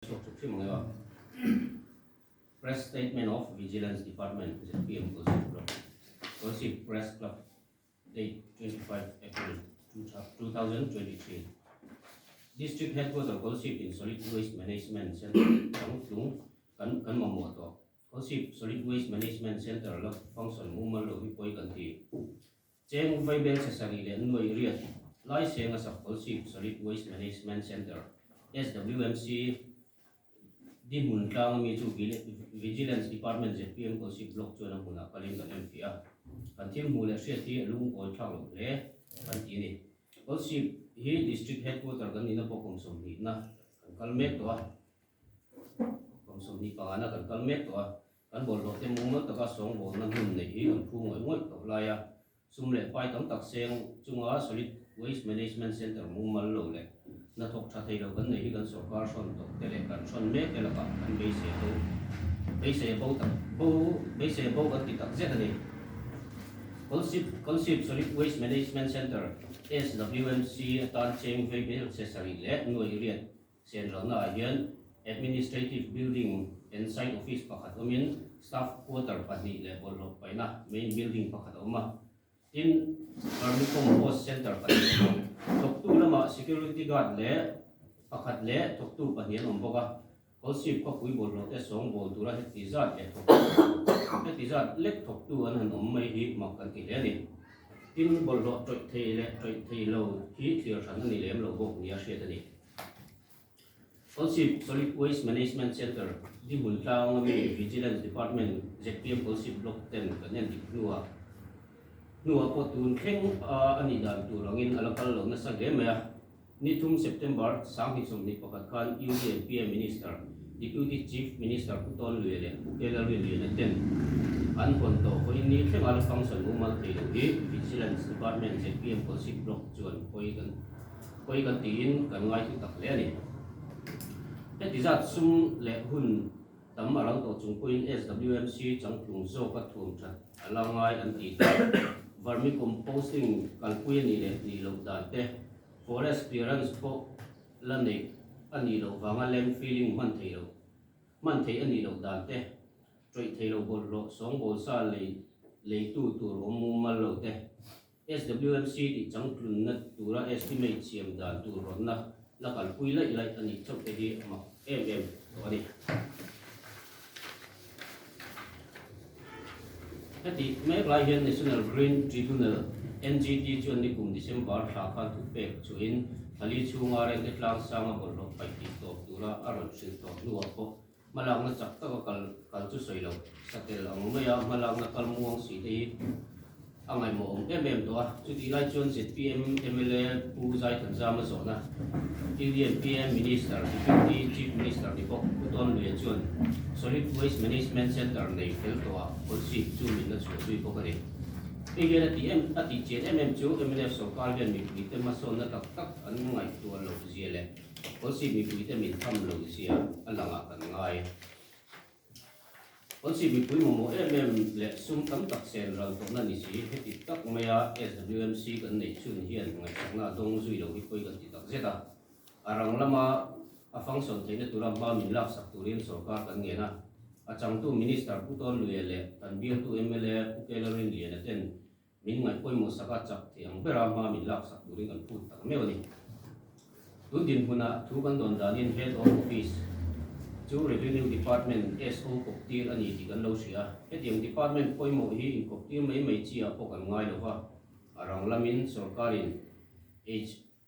Chhuak ṭhuk hrim ang emaw? Press Statement of Vigilance Department, zpm Kolasib Block, Kolasib Press Club, date 25 April 2023. District Headquarter Kolasib in Solid Waste Management Centre changtlung kan kan mamawh tawh. Kolasib Solid Waste Management Centre la function mumal lo hi pawi kan ti. Cheng Vaibel Chesari leh Nuai Riat lai senga sak Kolasib Solid Waste Management Centre, SWMC, dihmun tlang ami chu Vigilance Department zpm Kolasib Block chuan a hmunah kalin kan enfiah a, kan thil hmuh leh hriat hi a lungawi thlak loh hle kan ti a ni. Kolasib hi District Headquarter kan nihna pawh kum sawmhnihna kan kal mek tawh a, kum 25 na kan kal mek tawh a. Kan bawlhhlawh te mumal taka sawngbawlna hmun neih hi an phu ngawih ngawih tawh lai a, sum leh pai tam tak seng chunga Solid Waste Management Centre mumal lo leh hnathawk tha thei lo kan neih hi kan sorkar hrawn tawh te leh kan hrawn mek te lakah kan beisei bo beisei bo tak bo beisei bo kan ti tak zet a ni. Kolasib Kolasib Solid Waste Management Centre, SWMC, atan cheng vei bel che sarih leh nuai riat Senralna ah hian Administrative Building and Site Office pakhat awmin Staff Quarter pahnih leh bawlhhlawh paihna Main Building pakhat a awm a. Tin, Vermicompost Centre pahnih a awm a. Thawktu lamah Security Guard leh pakhat leh thawktu pahnih an awm bawk a. Kawlsip khawpui bawlhhlawh te sawngbawl tura heti zat leh thawktu heti zat lek thawktu an han awm mai hi mak kan ti hle a ni. Tin, bawlhhlawh tawih thei leh tawih thei lo hi thlir hran a ni lem lo bawk nia hriat a ni. Kolasib Solid Waste Management Centre dihmun tlang ami Vigilance Department zpm Kolasib Block ten kan en dik hnuah hnuah pawh tun thleng a anih dan tur angin a la kal lo nasa hle mai a. Ni thum September 2021 khan UDNPM Minister, Deputy Chief Minister Pu Tawn Luia leh Pu Kelary Liana ten an hawn tawh vawiin ni thleng a la function mumal thei lo hi Vigilance Department zpm Kolasib Block chuan pawi kan Pawi kan tiin kan ngai thu tak hle a ni. Heti zat sum leh hun tam a ral tawh chung pawhin SWMC changtlung zawka thuam that a la ngai an tih te, vermicomposting kalpui a nih leh nih loh dan te, forest clearance pawh la neih a nih loh vanga land filling hman theih loh hman theih a nih loh dan te, tawih theih loh bawlhhlawh sawngbawl sa lei leitu tur awm mumal lo te, SWMC tih changtlunna tura estimate siam dan tur rawnna la kalpui laih laih a nih chauh te hi a mak em em tawh a ni. Heti mek lai hian National Green Tribunal, NGT, chuan nikum December thla khan thupek chuhin thali chhunga rente tlang sanga bawlhhlawh paih tih tawp tura a rawn hrilh tawh hnuah pawh Hmalakna chak taka kal kal chu sawi lo, satel ang maia hmalakna kal muang si te hi a ngaihmawh awm em em tawh a. Chutih lai chuan zpm mla Pu Zaithanzama zawhna, Union PM Minister, Deputy Chief Minister ni bawk Pu Tawn Luia chuan Solid Waste Management Centre nei fel tawhah Kawlsip chu min la chhuah zui bawk a ni. Hei hian a tih em a tih chian em em chu mnf sorkar hian mipuite hmasawnna tak tak an ngaihtuah loh zia leh Kawlsip mipuite min tham lo zia a langah kan ngai. Kawlsip mipui mamawh em em leh sum tam tak sen ral tawhna ni si, heti tak maia SWMC kan neih chhun hian ngaihsakna a dawng zui lo hi pawi kan ti tak zet a. A rang lama a function theihna tura hma min laksak turin sorkar kan ngen a. A changtu Minister Pu Tawn Luia leh kan bialtu mla Pu Kelarin Liana ten Min ngaih pawimawh sak a chak thei ang bera hma min laksak turin kan phut tak meuh a ni. Tun dinhmunah thu kan dawn danin Head of Office chu Revenue Department SO kawptir a ni tih kan lo hria a. Hetiang department pawimawh hi inkawptir mai mai chi ah pawh kan ngai lo va, a rang lamin sorkarin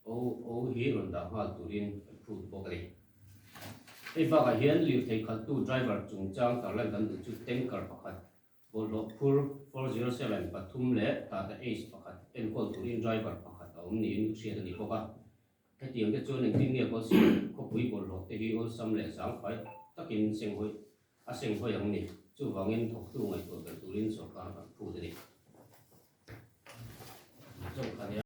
HOO hi rawn dah nghal turin kan phut bawk a ni. Hei bakah hian lirthei khalhtu driver chungchang tarlan kan duh chu tanker pakhat Bawlhhlawh phur 407 pathum leh Tata Ace pakhat enkawl turin driver pakhat a awm niin hriat a ni bawk a. Hetiang te chuan engtin nge Kawlsir khawpui bawlhhlawh te hi awlsam leh zangfai takin senghawi a senghawi ang ni. Chuvangin thawktu ngaihtuah ber turin sorkar kan phut a ni.